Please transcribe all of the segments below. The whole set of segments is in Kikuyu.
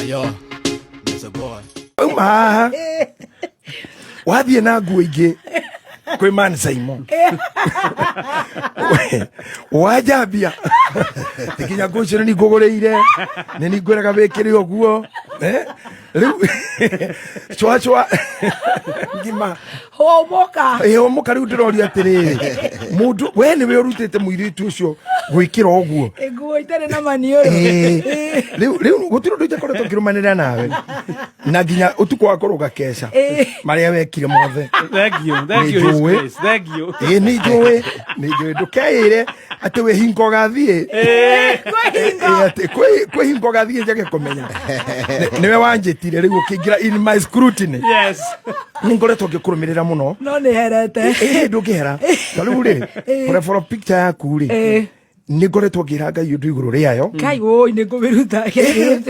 Yo, Mr. Boy. Uma haha wathiĩ na nguo ingĩ kwĩ man Simon wanjambia tikinya nguo icio nĩ ngũgũrĩire nĩ ningwĩraga wĩkĩre ũguo. Eh, rĩu cwacwa ngima. Hũmũka. Ĩhũmũka. Rĩu ndĩroria atĩrĩrĩ, mũndũ we nĩwe ũrutĩte mũirĩtu ũcio gwĩkĩra ũguo? Nguo itarĩ na maniũrũ. Rĩu gũtirĩ ũndũ itakoretwo ngĩrũmanĩrĩra nawe na nginya ũtukũ wa kũrũga keca marĩa wekire mothe. Thank you, thank you, His Nĩ njũĩ. Grace. Thank you. Ĩĩ, nĩ njũĩ, nĩ njũĩ. Ndũkeĩre atĩ wĩ hingo ũgathiĩ. Kwĩhingo. Ĩĩ, atĩ kwĩ hingo ũgathiĩ njage kũmenya. Nĩwe wanjĩtire rĩu ũkĩingĩra in my scrutiny. Nĩ ngoretwo ngĩkũrũmĩrĩra mũno. No nĩ herete. Ĩĩ, ndũngĩhera ta rĩu rĩ for picture yaku rĩ, nĩ ngoretwo ngĩra Ngai ũndũ igũrũ rĩayo. Kai woi, nĩ ngũmĩruta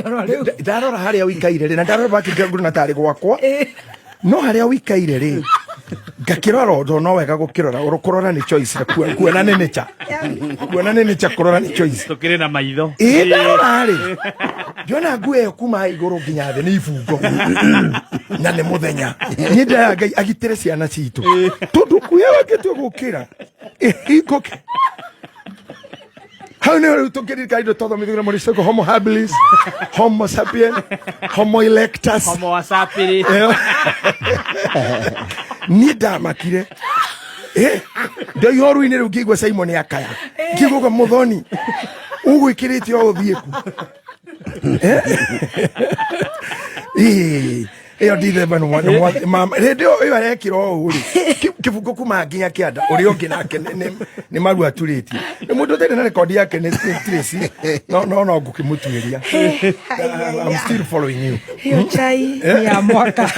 oro rĩu. Ndarora harĩa ũikaire rĩ, na ndarora background na tarĩ gwakwa, no harĩa ũikaire rĩ, ngakĩrora ũndũ no wega gũkĩrora ũrũ kũrora nĩ choice na kuona nĩ nature, kuona nĩ nature, kũrora nĩ choice. Tũkĩrĩ na maitho. Ĩĩ, ndarora rĩ, ndiona nguo ĩyo kuma igũrũ nginya thĩ nĩ ibungo na nĩ mũthenya. Niĩ ndĩraya Ngai agitĩre ciana citũ tondũ kuya wakĩtue gũkĩra ĩhingũke hau nĩ rĩu tũngĩririkana indo twathomithio na mũriceko, homo habilis, homo sapien, homo erectus. Homo wasapiri. Ĩyo. Niĩ ndamakire. Ndĩ ihoru-inĩ rĩu ngĩigua Simon akaya, ngĩigua ũguo, mũthoni ũgwĩkĩrĩte o ũthiĩ ku. Ĩĩ, ĩyo ndithemba hĩndĩ ĩyo arekĩra ũũ rĩ, kĩbungo kuma nginya kĩanda. Ũrĩa ũngĩ nake nĩ maru aturĩtie, nĩ mũndũ ũtarĩ na rekondi yake nĩ Tracy, no ngũkĩmũtuĩria. I'm still following you. Hiyo chai ni ya mwaka.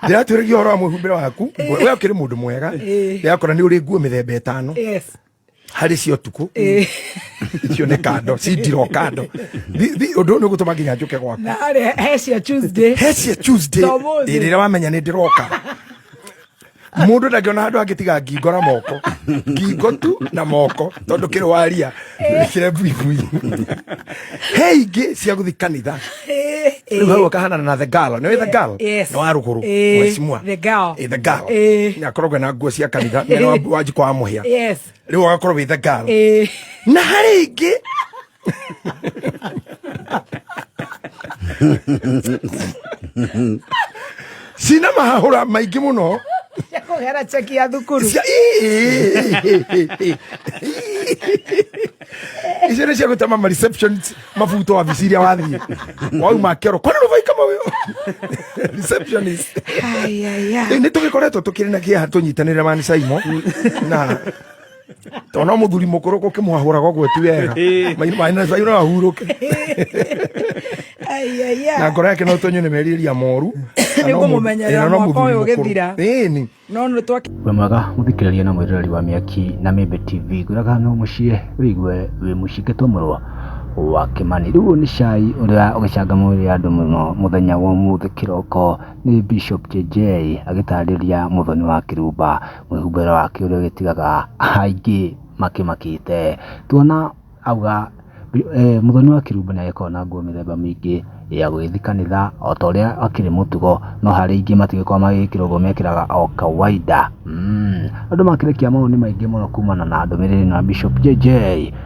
Ndĩratwĩragia ũhoro wa mwĩhumbĩre waku. We ũkĩrĩ mũndũ mwega. Ndĩrakora nĩ ũrĩ nguo mĩthemba 5. Harĩ cia ũtukũ, icio nĩ kando cindiro kando. Ũndũ ũyũ nĩ ũgũtũma nginya njũke gwaku. Na harĩ he cia Tuesday. He cia Tuesday. Ta ũmũthĩ. Ĩ, rĩrĩa wamenya nĩ ndĩroka, mũndũ ndangĩona handũ angĩtiga ngingo na moko, ngingo tu na moko, tondũ kĩrĩ waria wĩkĩre buibui. He ingĩ cia gũthiĩ kanitha. Rĩu hau akahanana na the girl, nĩwe the girl. Yes. Nĩ wa rũgũrũ. Mheshimiwa. The girl. The girl. Nĩ akoragwo na nguo cia kanitha nĩ wa njiko wa mũhĩa. Rĩu agakorwo wĩ the girl. Na harĩ ingĩ cina mahahũra maingĩ mũno. Cia kũgera cheki ya thukuru. Icio nĩ cia gũtema ma receptions mabuto wabici iria wathiĩ wauma kĩoro kwani rũbaika mawe receptionist. Ai, ai, ai. Rĩu nĩ tũgĩkoretwo tũkĩrĩ na kĩeha tũnyitanĩre mani Saimo na tondũ no mũthuri mũkũrũ gũkĩmwahũraga ũguo ti wega. Maina no ahurũke. Ai, ai, ai. Na ngoro yake no tonywo nĩ merirĩria moru. Na no Nĩngũmũmenyerera na no mwaka mũthuri ũyũ mũkũrũ. ũgĩthira. Ĩni. No nĩ twa Wĩ mwega mũthikĩrĩria na mwĩroreri wa Mĩaki na Mĩmbi TV, ngwĩraga no mũciĩ wĩigue wĩ mũciĩ ngĩtwo wa Kĩmani. Rĩu ũyũ nĩ cai ũrĩa ũgĩcangamũire andũ mũno mũthenya wa ũmũthĩ kĩroko nĩ Bishop JJ agĩtarĩria Mũthoni wa Kĩrumba mwĩhumbĩre wake ũrĩa ũgĩtigaga aingĩ makĩmakĩte. Tuona auga Mũthoni wa Kĩrumba nĩ agĩkoragwo na nguo mĩthemba mĩingĩ ya gũgĩthiĩ kanitha o ta ũrĩa akĩrĩ mũtugo, no harĩ ingĩ matigĩkoragwo magĩgĩkĩra ũguo mekĩraga o kawaida. Andũ makĩrekia mawoni maingĩ mũno kumana na ndũmĩrĩri ĩno ya Bishop JJ.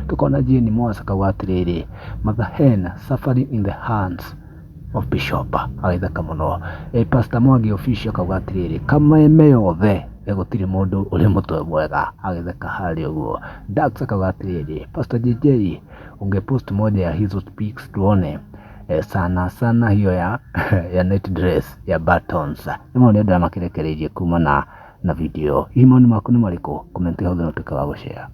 Tũkona Jane Mwasa akauga atĩrĩrĩ, Mother Hen suffering in the hands of Bishop, agĩtheka mũno. Pastor Mwangi Official akauga atĩrĩrĩ, kameme yothe gũtirĩ mũndũ ũrĩ mũtwe mwega, agĩtheka harĩa ũguo. Dax akauga atĩrĩrĩ, Pastor JJ ungepost moja ya hizo pics tuone, sana sana hiyo ya night dress ya buttons. Nĩ maũndũ andũ aya makĩrekereirie kumana na video. Hihi mawoni maku nĩ marĩkũ? Comment hau thĩ na ũtuĩke wa gũshare.